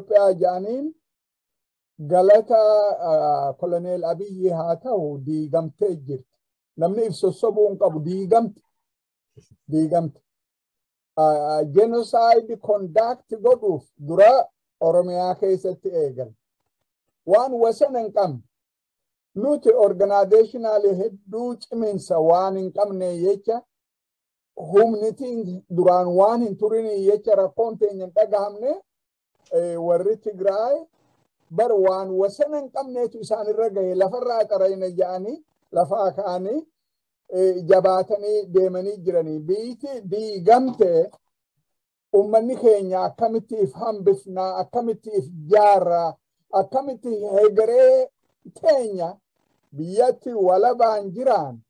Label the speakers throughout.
Speaker 1: Itoophiyaa jedhaniin galata Koloneel Abiyyi haa ta'u diigamtee jirti. Namni if sossobuu hin qabu, diigamte. Diigamte. Genocide conduct godhuuf dura Oromiyaa keessatti eegal. Waan wasana hin qabne. Nuti organizational hedduu ciminsa waan hin qabne jecha, humnitiin duraan waan hin turin jecha, rakkoon teenya hin dhagahamne. Warri Tigraay bar waan wasana hin qabneetu isaanirra gahe. Lafarraa qarayna jedhanii lafaa ka'anii jabaatanii deemanii jiranii. Biyyi diigamte, ummanni keenya akkamitti if hambifnaa, akkamitti if jaarraa, akkamitti hegeree teenya biyyatti walabaan jiraan,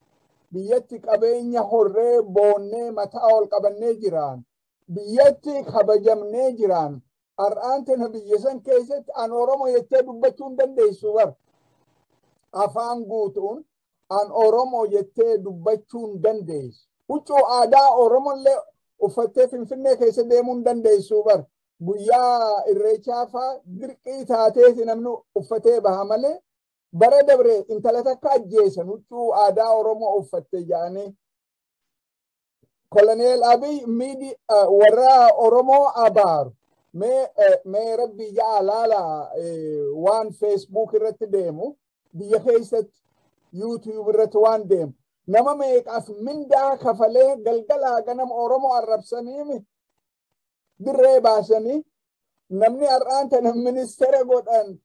Speaker 1: biyyatti qabeenya horree boonnee mataa ol qabannee jiraan, biyyatti kabajamnee jiraan? Har'aan tana biyya san keessatti an Oromo jettee dubbachuu hin dandeessu bar. Afaan guutuun an Oromo jettee dubbachuu hin dandeessu. Huccuu aadaa Oromollee uffattee Finfinnee keessa deemuu hin dandeessu bar. Guyyaa Irreechaa faa dirqii taateeti namni uffatee baha malee. Bara dabre intala takka ajjeesan, huccuu aadaa Oromoo uffatte jedhanii. Koloneel Abiy miidi warra Oromoo abaaru. Mee rabbi ja'a laala, waan Facebook irratti deemu, biyya keessatti YouTube irratti waan deemu, nama meeqaaf mindaa kafalee galgalaa ganama Oromoo arrabsanii dirree baasanii? Namni har'aan tana ministeera godhan,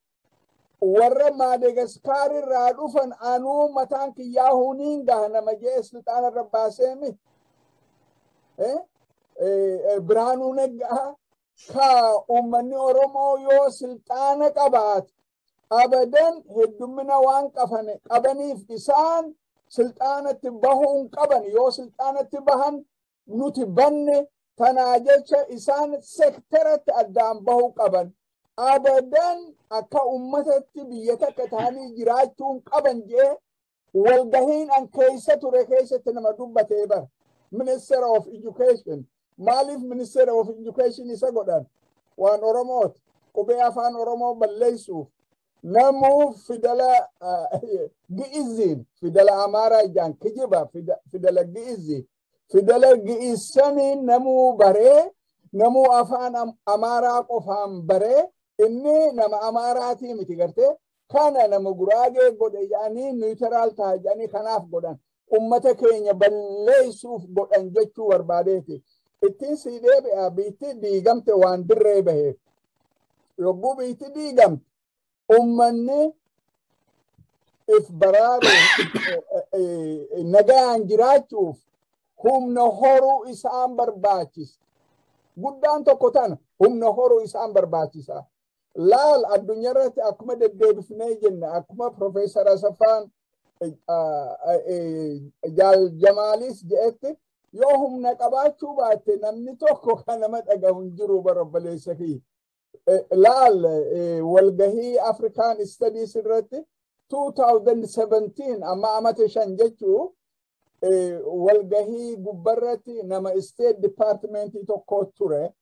Speaker 1: warra Maadagaskaar irraa dhufan, anuu mataan kiyyaa huniin gaha nama jee sulxaana irra baaseemi. Birhaanuu Naggaa ka uummanni Oromoo yoo silxaana qabaate abadan heddummina waan qabaniif isaan silxaanatti bahuun qaban, yoo silxaanatti bahan nuti banne, tanaa jecha isaan sekteratti addaan bahuu qaban, abadan akka ummatatti biyya takka ta'anii jiraachuun qaban jee walgahiin an keessa ture keessatti nama dubbatee bara. Minister of Education. Maaliif Minister of Education isa godhan? Waan Oromooti. Qubee afaan Oromoo balleessuuf. Namuu fidala Gi'iziin, fidala Amaaraa ijaan kijiba, fidala Gi'izii. Fidala Gi'izsanii namuu baree, namuu afaan Amaaraa qofaan baree, inni nama Amaaraatii miti gartee, kana nama Guraagee godhe jedhanii, neutral ta'a jedhanii kanaaf godhan. Ummata keenya balleessuuf godhan jechuu barbaadeeti. Ittiin sii deebi'a, biitti diigamte waan dirree baheef. Yogguu biitti diigamte ummanni if baraaruuf, nagaan jiraachuuf humna horuu isaan barbaachisa. Guddaan tokko tana, humna horuu isaan barbaachisa. Laal, addunyaa irratti akkuma deddeebifnee jenna, akkuma Profeesar Asaffaan Jaal Jamaalis jedhetti, yoo humna qabaachuu baatte namni tokko kan nama dhagahu hin jiru bara, obboleessa kiyya. Laal, walgahii African Studies irratti 2017, amma amata 5 jechuu, walgahii gubbarratti nama State Departmentii tokko ture,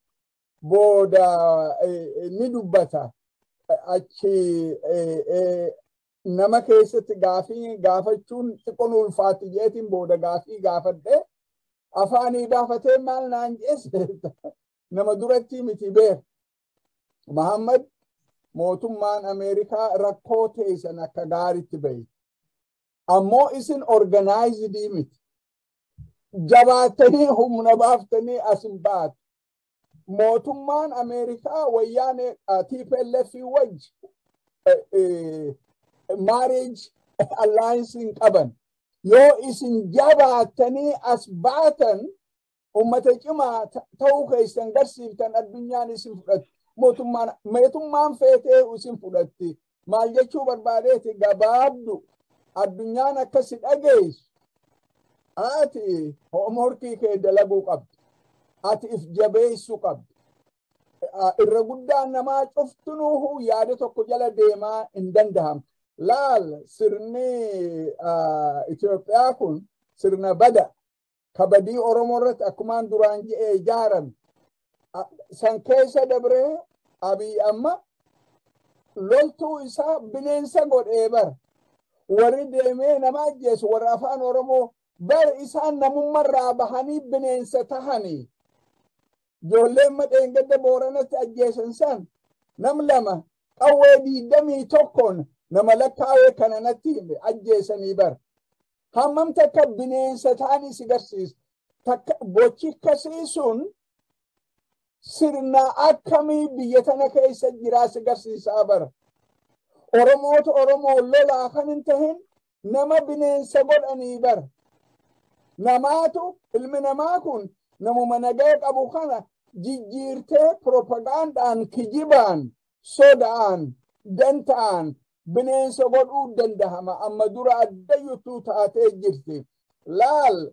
Speaker 1: booda ni dubbata. Achi nama keessatti gaafii gaafachuun xiqqoon ulfaatti jeetiin booda gaafii gaafadhe. Afaanii baafatee maal naan jeesse? Nama duratti miti beek. Muhammad, mootummaan Ameerikaa rakkoo teessan akka gaaritti bahe. Ammoo isin organized miti. Jabaatanii humna baaftanii asin baatu. Mootummaan Ameerikaa wayyaane TPLF wajji marriage alliance hin qaban. Yoo isin jabaatanii as baatan, ummata cimaa ta'uu keessan garsiiftan, addunyaan isin fudhatti. Mootummaan feetee isin fudhatti. Maal jechuu barbaadeeti? Gabaabdu, addunyaan akkasi dhageessu. Ati homeworkii kee dalaguu qabdi. Ati if jabeessuu qabdi. Irra guddaan namaa cuftunuuhu yaada tokko jala deemaa hin danda'amtu. Laal, sirni Itoophiyaa kun sirna bada kabadii Oromoo irratti akkumaan duraan je'ee ijaarame. San keessa dabree Abiy amma loltuu isaa bineensa godhee bara. Warri deemee nama ajjeesu warra afaan Oromoo bar isaan namummarraa bahanii bineensa tahanii. Ijoolleen madheengadda Booranatti ajjeesan san nam lama qawwee 21 nama lakkaawee kana natti hime ajjeesanii bara. Hammam takka bineensa ta'anii si garsiisa. Takka bochi akkasii sun sirna akkamii biyya tana keessa jiraa si garsiisaa bara. Oromoota Oromoo lolaa kan hin tahin nama bineensa godhanii bara. Namaatu ilmi namaa kun namuma nagaa qabu kana jijjiirtee propagandaan, kijibaan, sodaan, dantaan bineensa godhuu dandahama. Amma dura addayyutuu taatee jirti. Laal,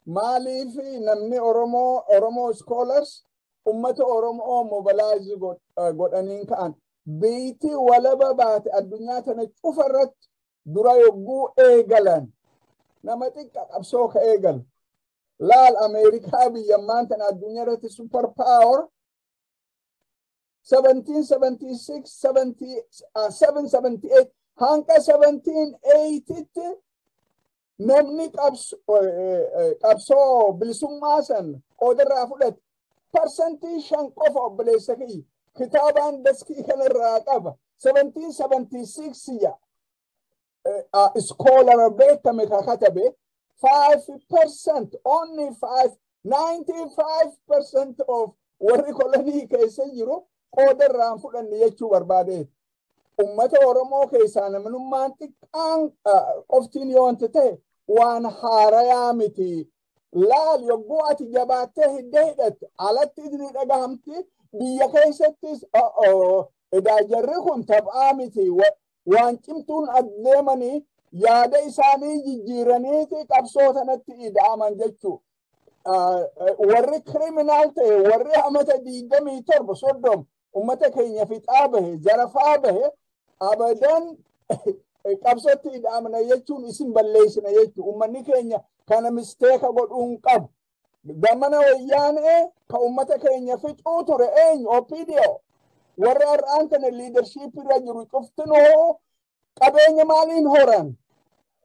Speaker 1: maaliif namni Oromoo, Oromoo scholars ummata Oromoo mobilize godhaniin ka'an? Biitii walaba baate addunyaa tana cufa irratti dura yogguu eegalan nama xiqqa qabsoo ka eegalu. Laal, Ameerikaa biyyammaan tana addunyaa irratti super power, 1776, 778 hanga 1780tti namni qabsoo bilisummaa san qoodarraa fudhate 5% qofa. Obboleessa kiyya, kitaabaan deskii kanarraa qaba. 1776 ya scholar beekame ka katabe, 5%, only 5, 95% of warri kolonii keessa jiru qoodarraan fudhanne jechuu barbaade. Ummata Oromoo keessaa namnummaan xiqqaan qoftiin yoo wanta ta'e waan haarayaa miti. Laal, yogguu ati jabaattee hidda hidhatte alatti ni dhagahamti, biyya keessattis edaa jarri kun taphaa miti, waan cimtuun adeemanii yaada isaanii jijjiiraniiti qabsoo sanatti ida'aman jechuu. Warri criminal ta'e, warri amata 27, 30 ummata keenya fixaa bahe, zarafaa bahe, abadan qabsootti ida'amna jechuun isin balleessina jechuu. Ummanni keenya kana mistake godhuu hin qabu. Zamana Wayyaanee ka ummata keenya fixuu ture eenyu? OPDO. Warri har'aan kana leadership irra jiru cuftinuu qabeenya maaliin horan?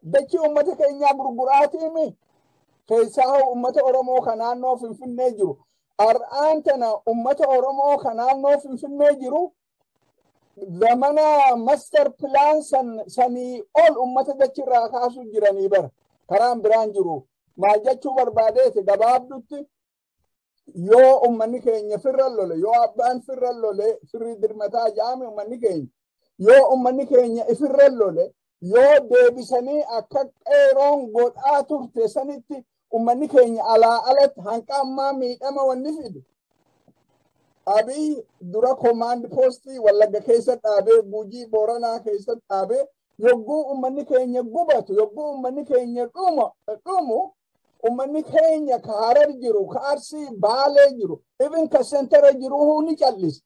Speaker 1: Dachii ummata keenyaa gurguraatiimi. Keessaa ummata Oromoo ka naannoo Finfinnee jiru. Har'aan tana ummata Oromoo ka naannoo Finfinnee jiru zamana master plan sanii ol ummata dachirraa kaasuu jiranii bara. Karaan biraan jiru. Maal jechuu barbaadeeti? Gabaabdutti, yoo ummanni keenya firra lole, yoo abbaan firra lole firri dirmataa jaame, ummanni keenya yoo ummanni keenya ifirra lole, yoo deebisanii akka qeeroon godhaa turte sanitti ummanni keenya alaa alatti hanqa ammaa miidhama wanni fidu. Abiy dura command postii Wallagga keessa dhaabee, Gujii Booranaa keessa dhaabee, yogguu ummanni keenya gubatu, yogguu ummanni keenya dhumu, ummanni keenya ka Harar jiru, ka Arsii Baalee jiru, even ka center jiru ni callisa.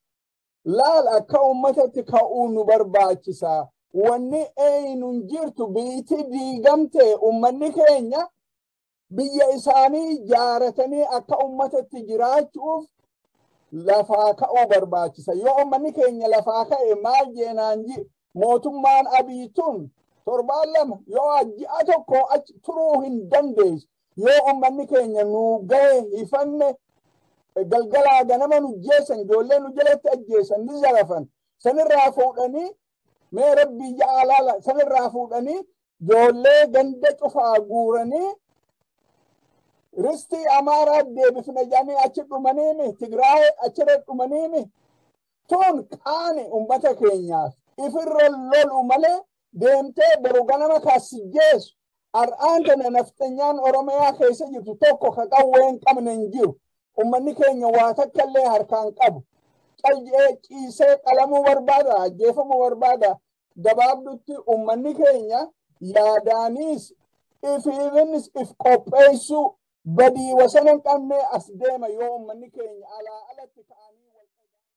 Speaker 1: Laal, akka ummatatti ka'uu nu barbaachisa. Wanni eenyuun jirtu biitti diigamte, ummanni keenya biyya isaanii jaaratanii akka ummatatti jiraachuuf lafaa ka'uu barbaachisa. Yoo ummanni keenya lafaa ka'e maal jeenaan ji mootummaan Abiy tun torbaan 2 yoo ji'a 1 achi turuu hin dandeessu. Yoo ummanni keenya nu gahe hifanne, galgalaa ganama nu jeessan, ijoollee nu jalatti ajjeesan, ni zarafan. Sanirraa fuudhanii, mee rabbii ja'a laala, sanirraa fuudhanii ijoollee ganda cufaa guuranii ristii Amaaraa deebifna jedhanii achi dhumaniimi, Tigraay achirra dhumaniimi. Tun qaani ummata keenyaaf ifirra lolu malee deemtee boru ganama kaasijjeessu. Har'aan tana nafxanyaan Oromiyaa keessa jirtu tokko ka qawwee hin qabne hin jiru. Ummanni keenya waa takka illee harkaan qabu. Calqee ciisee qalamuu barbaada, ajjeefamuu barbaada. Gabaabdutti, ummanni keenya yaadaaniis ifiifinis if qopheessuu badii wasana hin qabne as deema yoo ummanni keenya alaa alatti ka'anii.